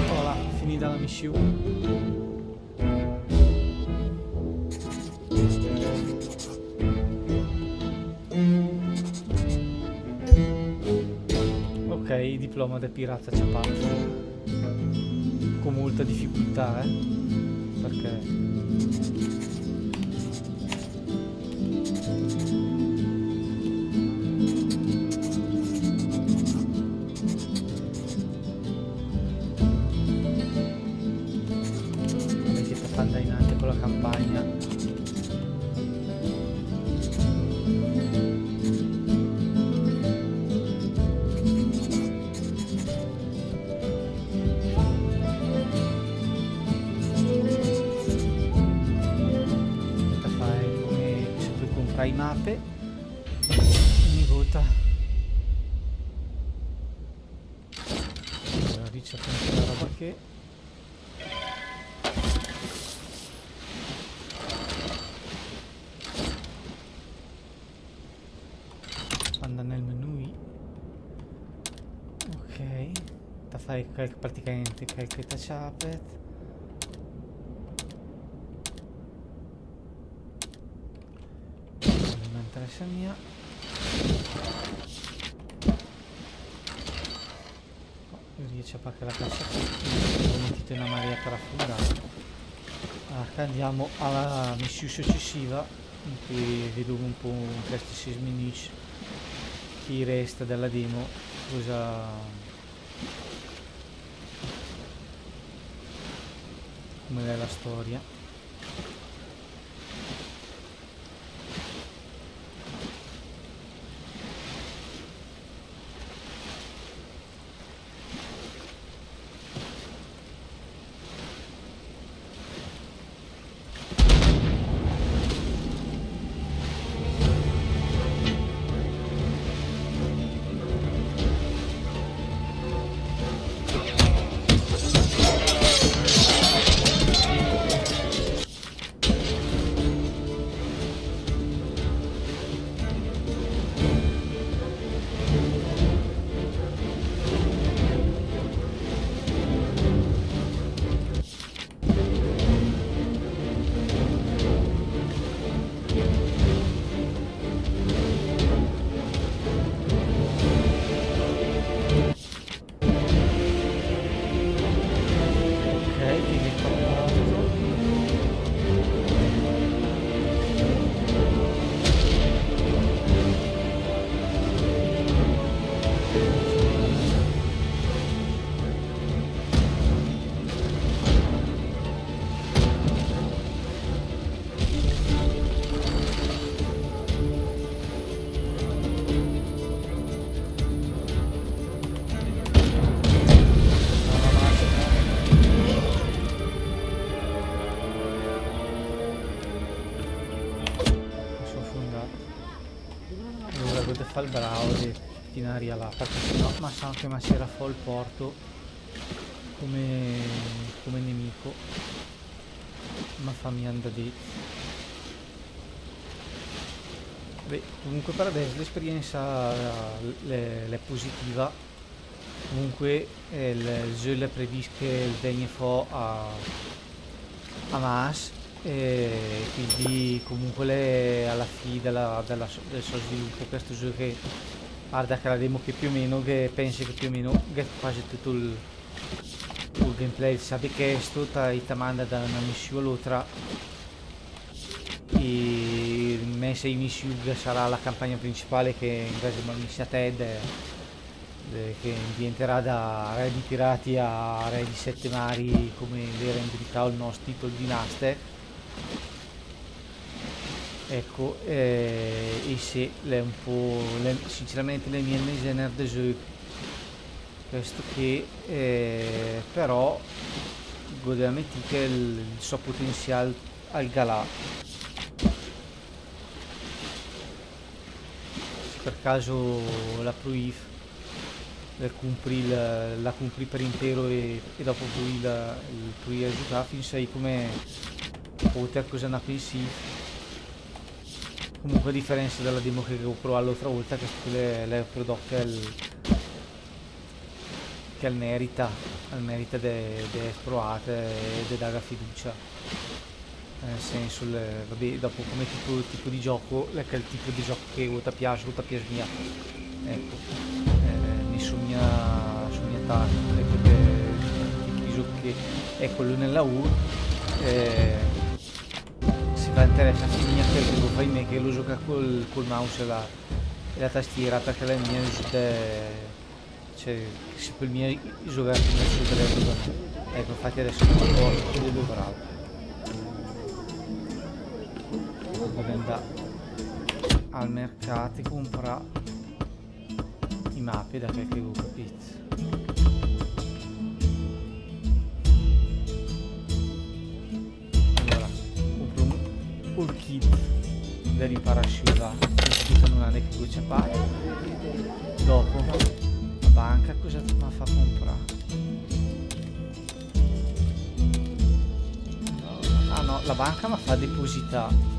Voilà, finida la missione. Ok, diploma de pirata ciapà. Con molta difficoltà, eh. Perché... Vabbè, che sta andando in alto con la campagna. Aspetta, fai come se puoi comprare i mappe. Ogni volta. Allora, lì c'è sempre la roba che... Nel menù. Ok. Ta fai quel, praticamente quel che ta ciapet. Non interessa mia. Oh, riesce a paccà la cassa. Ho mettito una marea per affondare. Ah, andiamo alla missione successiva, in cui vedo un po' in questi sei minuti che resta della demo, cosa, come è la storia. Ok, che mi porto. Sono fondato. Allora, gh'ó de fà el bravo de finì là, perché sennò ma sa che ma sera fò el porto come, come nemico. Ma fa mia andà dét. Beh, comunque per adesso l'esperienza l'è, l'è positiva. Comunque, eh, el, el zöl l'è previst che el vegna fò a, a marz, e quindi comunque l'è alla fì della, della so-, del so sviluppo, questo zöl che, guarda che la demo che più o meno, che penso che più o meno, che quasi tutto il, il gameplay, sa de questo, ta, i ta manda da una missione all'altra, e in mezzo ai missioni sarà la campagna principale che invece mi sa te de, eh, che diventerà da re di pirati a re di sette mari, come l'era in verità il nostro titolo di Master. Ecco, eh, e se l'è un po', l'è, sinceramente l'è mia el mè gener de gioco. Questo che, eh, però, gh'ó de ammettì che el, el so potenzial al gh'al gh'è. Se per caso la pruìf, la cumprì, la, la cumprì per intero e, e dopo pruì la, pruì a giocà, fin sai come poter cosa ne pensì. Comunque, a differenza della demo che ho provato l'altra volta, che quella l'è, l'è prodotta el, che al merita, al merita de, de esplorà e de dà fiducia. Nel senso, le, vabbè, dopo come tipo, tipo di gioco, l'è quel tipo di gioco che o ta piace o ta piace mia. Ecco, eh, mi sogna, sogna tanto, ecco che, che, che, ecco, l'è nel lavoro, eh, se va interessà a finì, perché lo fai me che lo gioca col, col mouse e la, e la tastiera, perché la mia è, cioè, se per me giocare come super, ecco, infatti adesso mi porto, bravo. Devo andare al mercato e comprare i mappe, da quel che ho capito. Allora, compro un, un kit de riparazione, là. Questo non ha neanche goccia paga. Dopo, la banca cosa ma fa comprare? Ah no, la banca ma fa depositare.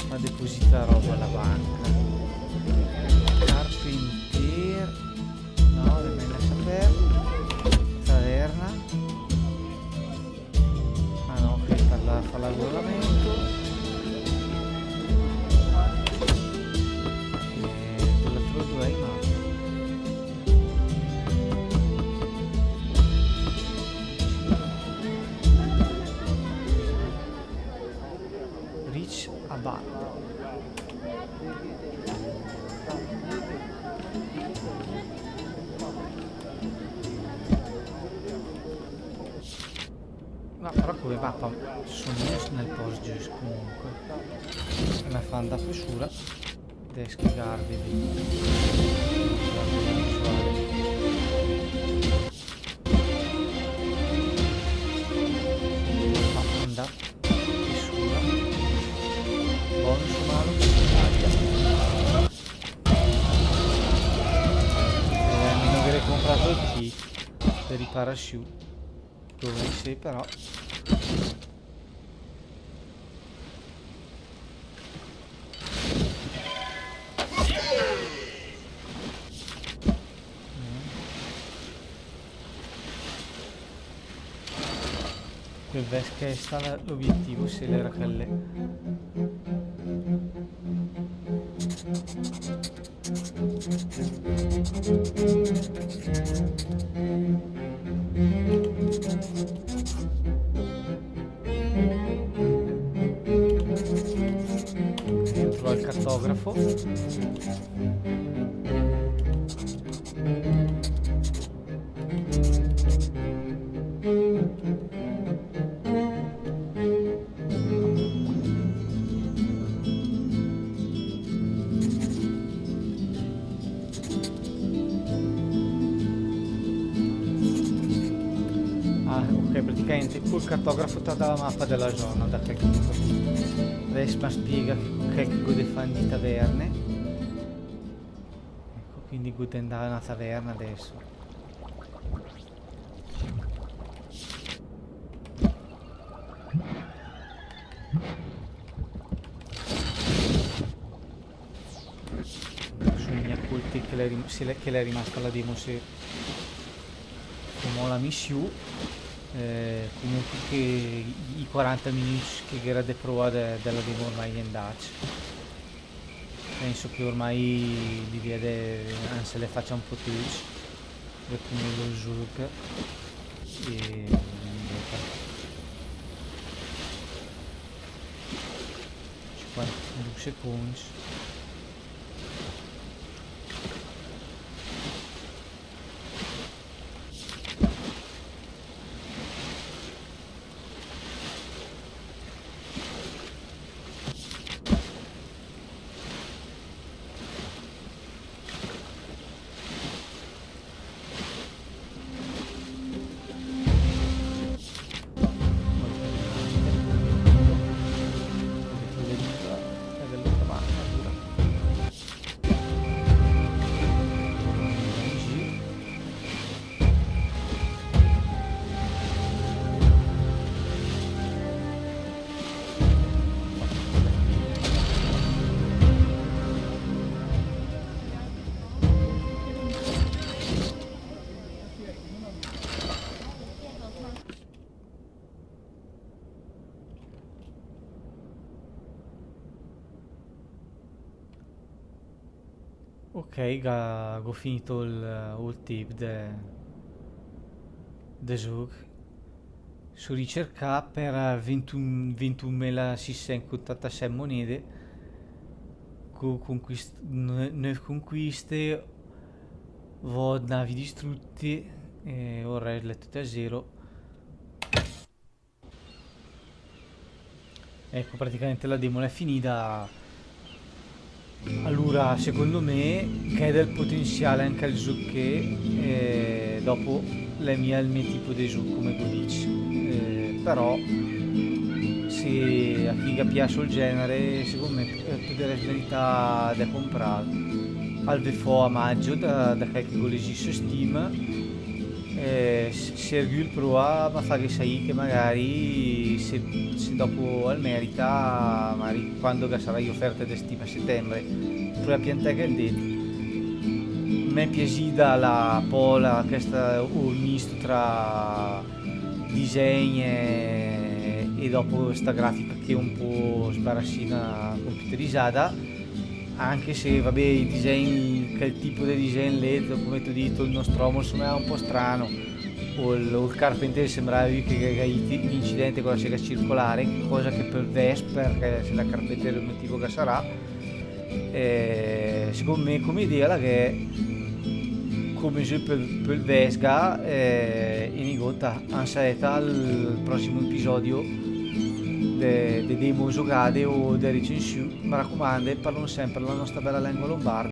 Ma Deposita roba a la banca. Carpentier. No, l'è mèi lassà pèrd. Taverna. Ah no, che fa la, fa l'agolamento. Eh, quella tua due, ma Rich Abad. No, però come mappa só mia nel post giöst comunque. E me fa andà piö sura. Desche gardi di. Andà. Di sura. Bonus o malus? Aia. Eh, mi no gh'ére comprà el kit de riparassiù. Dovri sé, però. Che vès che sta la, l'obiettivo, se l'era quel lì. Dentro al cartografo. Ah, ok, praticamente col cartografo te dà la mappa de la zona, da quel che gh'ó capìt. Adès me spiega che, che gh'ó de fà in di taverne. Ecco, quindi gh'ó de andà a una taverna adès. Só mia cónt che l'è rim-, se l'è, che l'è rimasta la demo, se fó mò la missiù, eh, comunque che i, i quaranta minücc che gh'éra de pröà de, de la demo ormai i è 'ndacc. Penso che ormai li vède, anse, l'è facia un pó töcc, de come l'ó zögh, e cinquantadù secóncc. Ok, ga-, gh'ó finìt ol, ol tép de, de zögh. Só ricercàt per vintun, vintunmila sissènt otantasèt monéde, co-, conquist-, n-, növ conquiste, vòt navi distrutte, e ol rèst l'è töt a zéro. Ecco, praticamente la demo l'è finida. Alura, secondo me, gh'è del potenziale anche al zöch ché, e dopo l'è mia el me tipo de zöch, come gh'ó dicc. Eh, però, se a chi ga pias ol genere, secondo me, eh, podarès merità de compràl. Al vé fò a maggio da, da quel che gh'ó legìt su Steam. Eh, s-, se ergü 'l pröa, ma faghe saì che magari se, se dopo al merita, magari quando che sarà oferte de stima a settembre, pröa a piantà che 'l dì. M'è piasida la pola, questa, un misto tra disegn e, e dopo sta grafica che è un po' sbarassina computerizada, anche se, vabbè, i disegni, quel tipo di disegno lì, come ti ho detto, il nostro uomo, insomma, è un po' strano. O il, o il carpentiere sembrava che, che, che l'incidente cosa sia circolare, cosa che per Vesper, che se la carpentiere il motivo che sarà. Eh, secondo me, come idea, la che come se per, per Vesga, eh, in igota, ansa al prossimo episodio de, de demo giocate o de recensione, mi raccomando, parlo sempre la nostra bella lingua lombarda.